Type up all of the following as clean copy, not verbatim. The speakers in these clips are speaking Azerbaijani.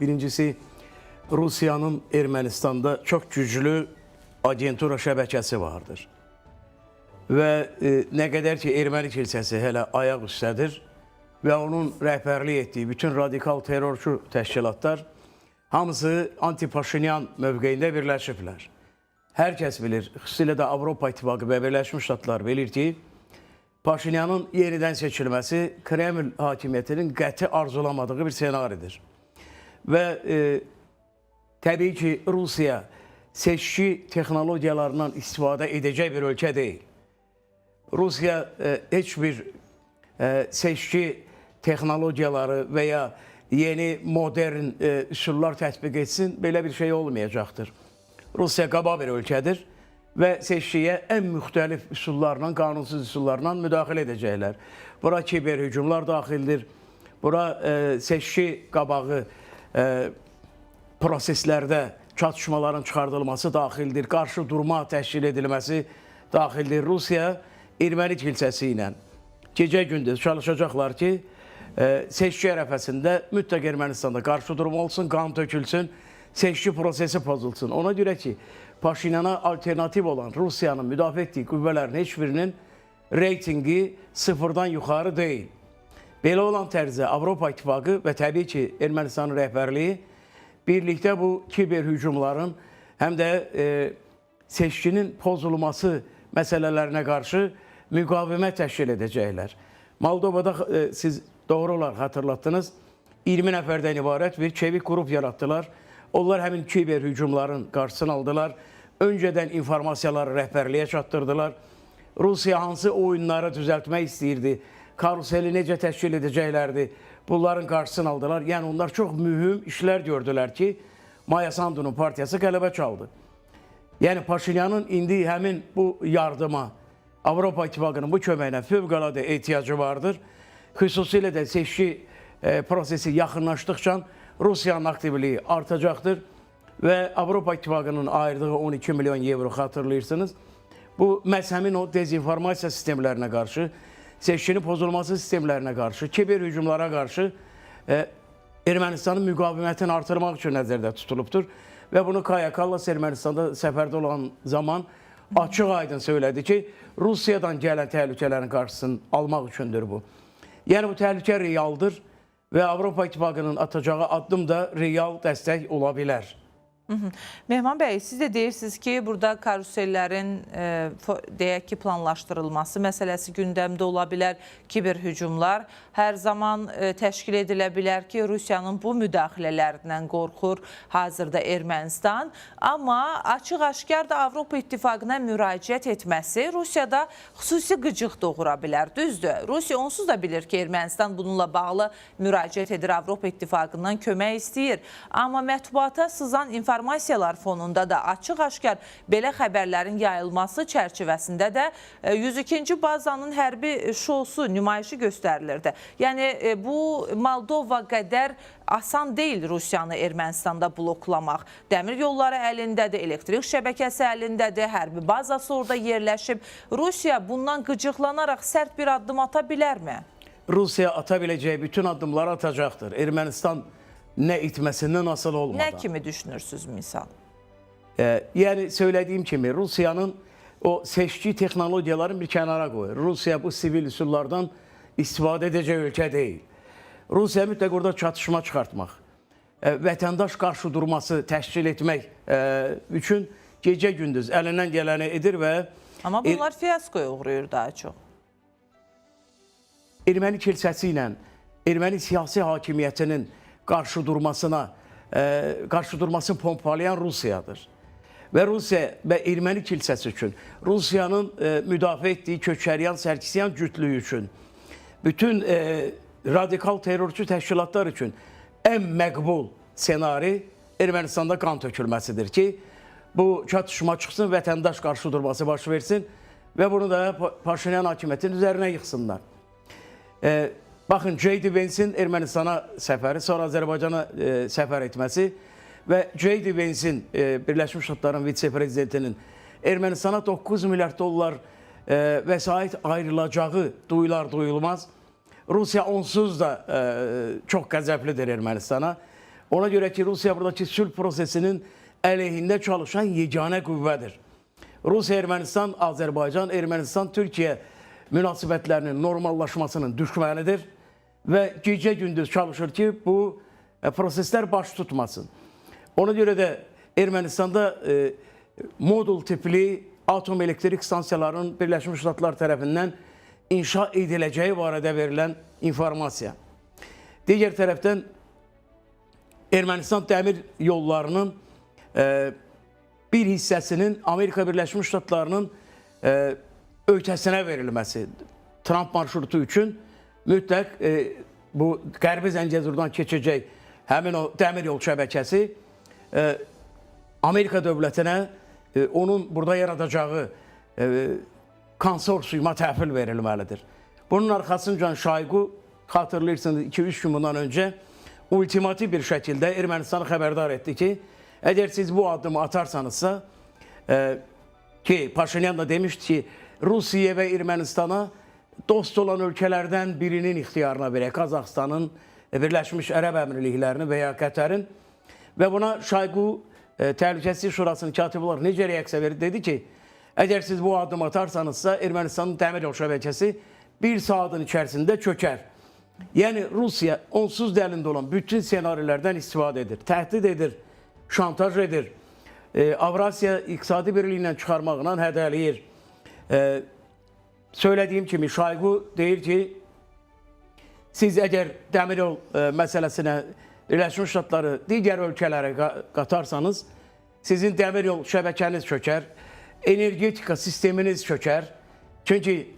Birincisi, Rusiyanın Ermənistanda çox güclü agentura şəbəkəsi vardır. Və nə qədər ki erməni kilsəsi hələ ayaq üstədir və onun rəhbərlik etdiyi bütün radikal terrorçu təşkilatlar hamısı anti-Paşinyan mövqeyində birləşiblər. Hər kəs bilir, xüsusilə də Avropa İttifaqı və Birləşmiş Ştatlar bilir ki, Paşinyanın yenidən seçilməsi Kreml hakimiyyətinin qəti arzulamadığı bir senaridir. Və təbii ki, Rusiya seçki texnologiyalarından istifadə edəcək bir ölkə deyil. Rusiya heç bir seçki texnologiyaları və ya yeni modern üsullar tətbiq etsin, belə bir şey olmayacaqdır. Rusiya qaba bir ölkədir və seçkiyə ən müxtəlif üsullarla, qanunsuz üsullarla müdaxilə edəcəklər. Bura kiber hücumlar daxildir, bura seçki qabağı proseslərdə çatışmaların çıxardılması daxildir, qarşı durma təşkil edilməsi daxildir. Rusiya erməni kilsəsi ilə gecə-gündüz çalışacaqlar ki, seçki ərəfəsində mütləq Ermənistanda qarşı durma olsun, qan tökülsün, seçki prosesi pozulsun. Ona görə ki, Paşinyana alternativ olan Rusiyanın müdafiə etdiyi qüvvələrin heç birinin reytingi sıfırdan yuxarı deyil. Belə olan tərzdə Avropa İttifaqı və təbii ki, Ermənistanın rəhbərliyi birlikdə bu kiber hücumların həm də seçkinin pozulması məsələlərinə qarşı müqavimət təşkil edəcəklər. Moldovada siz doğru olaraq xatırlatdınız, 20 nəfərdən ibarət bir çevik qrup yaratdılar. Onlar həmin kiber hücumların qarşısını aldılar. Öncədən informasiyaları rəhbərliyə çatdırdılar. Rusiya hansı oyunları düzəltmək istəyirdi, karuseli necə təşkil edəcəklərdi, bunların qarşısını aldılar. Yəni onlar çox mühüm işlər gördülər ki, Maya Sandunun partiyası qələbə çaldı. Yəni Paşinyanın indi həmin bu yardıma, Avropa İttifaqının bu köməyinə fövqəladə ehtiyacı vardır. Xüsusilə də seçki prosesi yaxınlaşdıqca Rusiyanın aktivliyi artacaqdır və Avropa İttifaqının ayırdığı 12 milyon evro xatırlayırsınız. Bu məhz həmin o dezinformasiya sistemlərinə qarşı, seçkinin pozulması sistemlərinə qarşı, kiber hücumlara qarşı Ermənistanın müqavimətini artırmaq üçün nəzərdə tutulubdur. Və bunu Kaya Kallas Ermənistanda səfərdə olan zaman açıq aydın söylədi ki, Rusiyadan gələn təhlükələrin qarşısını almaq üçündür bu. Yəni bu təhlükə realdır və Avropa İttifaqının atacağı addım da real dəstək ola bilər. Mehman bəy, siz də deyirsiniz ki, burada karusellərin deyək ki, planlaşdırılması məsələsi gündəmdə ola bilər, kiber hücumlar hər zaman təşkil edilə bilər ki, Rusiyanın bu müdaxilələrindən qorxur hazırda Ermənistan. Amma açıq-aşkar da Avropa İttifaqına müraciət etməsi Rusiyada xüsusi qıcıq doğura bilər. Düzdür, Rusiya onsuz da bilir ki, Ermənistan bununla bağlı müraciət edir, Avropa İttifaqından kömək istəyir. Amma mətbuata sızan informasiyalar fonunda da açıq-aşkar belə xəbərlərin yayılması çərçivəsində də 102-ci bazanın hərbi şousu, nümayişi göstərilirdi. Yəni bu Moldova qədər asan deyil Rusiyanı Ermənistanda bloklamaq. Dəmir yolları əlindədir, elektrik şəbəkəsi əlindədir, hərbi bazası orada yerləşib. Rusiya bundan qıcıqlanaraq sərt bir addım ata bilərmi? Rusiya ata biləcəyi bütün addımları atacaqdır. Ermənistan nə itməsindən asılı olmadan. Nə kimi düşünürsünüz misal? Yəni söylədiyim kimi Rusiyanın o seçki texnologiyalarını bir kənara qoyur. Rusiya bu sivil üsullardan istifadə edəcək ölkə deyil. Rusiya mütləq orada çatışma çıxartmaq, vətəndaş qarşı durması təşkil etmək üçün gecə-gündüz əlindən gələni edir və Amma bunlar fiyaskoya uğrayır daha çox. Erməni kilsəsi ilə erməni siyasi hakimiyyətinin qarşı durmasına, qarşı durmasını pompalayan Rusiyadır. Və Rusiya və erməni kilsəsi üçün, Rusiyanın müdafiə etdiyi Köçəryan, Sərkisyan cütlüyü üçün, bütün radikal terrorçu təşkilatlar üçün ən məqbul senari Ermənistanda qan tökülməsidir ki, bu çatışma çıxsın, vətəndaş qarşı durması baş versin və bunu da Paşinyan hakimiyyətinin üzərinə yıxsınlar. Baxın, J.D. Vance'in Ermənistana səfəri, sonra Azərbaycana səfər etməsi və J.D. Vance'in Birləşmiş Ştatların vitse-prezidentinin Ermənistana 9 milyard dollar vəsait ayrılacağı duyular duyulmaz. Rusiya onsuz da çox qəzəblidir Ermənistana. Ona görə ki, Rusiya buradakı sülh prosesinin əleyhində çalışan yeganə qüvvədir. Rusiya, Ermənistan, Azərbaycan, Ermənistan, Türkiyə münasibətlərinin normallaşmasının düşmənidir və gecə-gündüz çalışır ki, bu proseslər baş tutmasın. Ona görə də Ermənistanda modul tipli atom elektrik stansiyalarının Birləşmiş Ştatlar tərəfindən inşa ediləcəyi barədə verilən informasiya. Digər tərəfdən Ermənistan dəmir yollarının bir hissəsinin Amerika Birləşmiş Ştatlarının ölkəsinə verilməsi, Tramp marşrutu üçün mütləq bu Qərbi Zəngəzurdan keçəcək həmin o dəmir yol şəbəkəsi Amerika dövlətinə onun burada yaradacağı konsorsiuma təhvil verilməlidir. Bunun arxasınca Şoyqu, xatırlayırsınız, 2-3 gün bundan öncə ultimativ bir şəkildə Ermənistanı xəbərdar etdi ki, əgər siz bu addımı atarsanızsa, ki Paşinyan da demişdi ki, Rusiya və Ermənistana dost olan ölkələrdən birinin ixtiyarına verək, Qazaxıstanın, Birləşmiş Ərəb Əmirliklərinin və ya Qətərin. Və buna Şoyqu Təhlükəsizlik Şurasının katibi olaraq necə reaksiya verdi? Dedi ki, əgər siz bu addımı atarsanızsa, Ermənistanın dəmir yol şəbəkəsi bir saatın içərisində çökər. Yəni Rusiya onsuz da əlində olan bütün senarilərdən istifadə edir, təhdid edir, şantaj edir, Avrasiya İqtisadi Birliyi ilə çıxarmaqla hədələyir. Söylədiyim kimi Şoyqu deyir ki, siz əgər dəmir yol məsələsinə Birləşmiş Ştatları digər ölkələrə qatarsanız, sizin dəmir yol şəbəkəniz çökər, energetika sisteminiz çökər. Çünki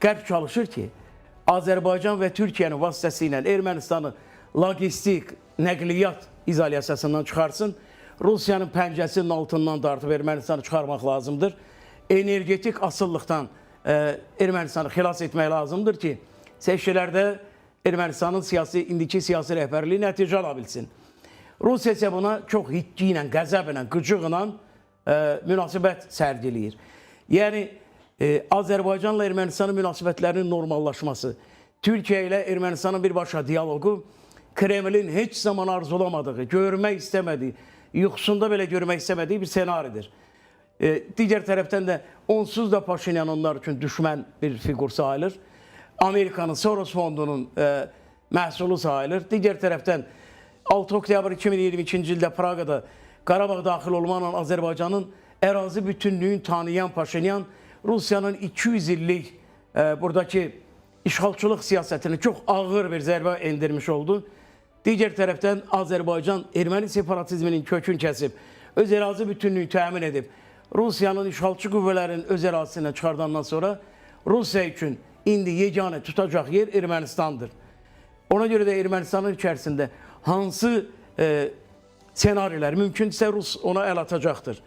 Qərb çalışır ki, Azərbaycan və Türkiyənin vasitəsilə Ermənistanı logistik, nəqliyyat izolyasiyasından çıxarsın. Rusiyanın pəncəsinin altından dartıb Ermənistanı çıxarmaq lazımdır. Energetik asıllıqdan Ermənistanı xilas etmək lazımdır ki, seçkilərdə Ermənistanın indiki siyasi rəhbərliyi nəticə ala bilsin. Rusiya isə buna çox hitki ilə, qəzəblə, qıcıqla münasibət sərgiləyir. Yəni, Azərbaycanla Ermənistanın münasibətlərinin normallaşması, Türkiyə ilə Ermənistanın birbaşa dialoqu Kremlin heç zaman arzulamadığı, görmək istəmədiyi, yuxusunda belə görmək istəmədiyi bir senaridir. Digər tərəfdən də onsuz da Paşinyan onlar üçün düşmən bir fiqur sayılır. Amerikanın Soros fondunun məhsulu sayılır. Digər tərəfdən 6 oktyabr 2022-ci ildə Praqada Qarabağ daxil olmaqla Azərbaycanın ərazi bütünlüyünü tanıyan Paşinyan Rusiyanın 200 illik buradakı işğalçılıq siyasətini çox ağır bir zərbə endirmiş oldu. Digər tərəfdən Azərbaycan erməni separatizminin kökünü kəsib, öz ərazi bütünlüyünü təmin edib, Rusiyanın işğalçı qüvvələrin öz ərazisindən çıxardandan sonra Rusiya üçün indi yeganə tutacaq yer Ermənistandır. Ona görə də Ermənistanın içərisində hansı senarilər mümkünsə Rus ona əl atacaqdır.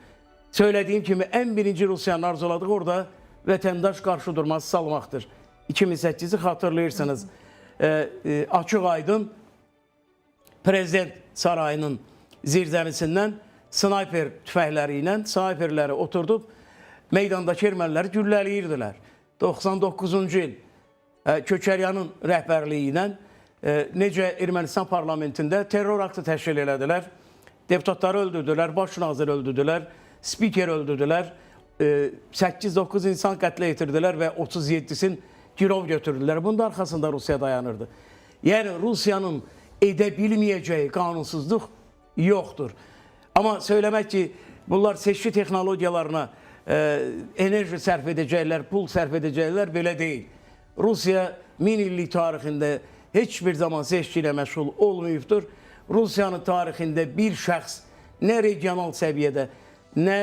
Söylədiyim kimi ən birinci Rusiyanın arzuladığı orada vətəndaş qarşı durması salmaqdır. 2008-i xatırlayırsınız. Açıq aydın Prezident sarayının zirzəmisindən snayper tüfəkləri ilə snayperləri oturdub meydandakı erməniləri güllələyirdilər. 99-cu il Köçəryanın rəhbərliyi ilə necə Ermənistan parlamentində terror aktı təşkil elədilər. Deputatları öldürdülər, baş naziri öldürdülər, spiker öldürdülər, 8-9 insan qətlə yetirdilər və 37-sini girov götürdülər. Bunun da arxasında Rusiya dayanırdı. Yəni Rusiyanın edə bilməyəcəyi qanunsuzluq yoxdur. Amma söyləmək ki, bunlar seçki texnologiyalarına enerji sərf edəcəklər, pul sərf edəcəklər, belə deyil. Rusiya 1000 illik tarixində heç bir zaman seçki ilə məşğul olmayıbdır. Rusiyanın tarixində bir şəxs nə regional səviyyədə, nə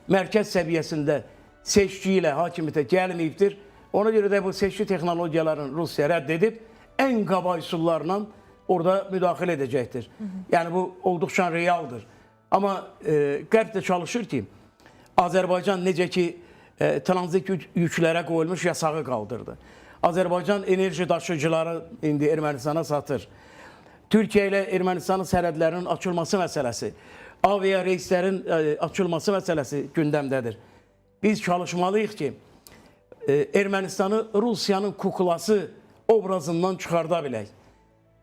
mərkəz səviyyəsində seçki ilə hakimiyyətə gəlməyibdir. Ona görə də bu seçki texnologiyalarını Rusiya rədd edib, ən qaba üsullarla orada müdaxilə edəcəkdir. Yəni bu olduqca realdır. Amma Qərb də çalışır ki, Azərbaycan necə ki tranzit yüklərə qoyulmuş yasağı qaldırdı. Azərbaycan enerji daşıyıcıları indi Ermənistana satır. Türkiyə ilə Ermənistanın sərhədlərinin açılması məsələsi, avia reyslərin açılması məsələsi gündəmdədir. Biz çalışmalıyıq ki, Ermənistanı Rusiyanın kuklası obrazından çıxarda bilək.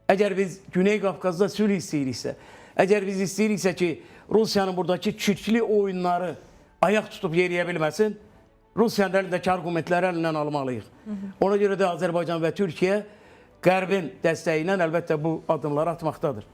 Əgər biz Güney Qafqazda sülh istəyiriksə, əgər biz istəyiriksə ki, Rusiyanın buradakı çirkli oyunları ayaq tutub yeriyə bilməsin, Rusiyanın əlindəki arqumentləri əlindən almalıyıq. Ona görə də Azərbaycan və Türkiyə Qərbin dəstəyi ilə əlbəttə bu addımları atmaqdadır.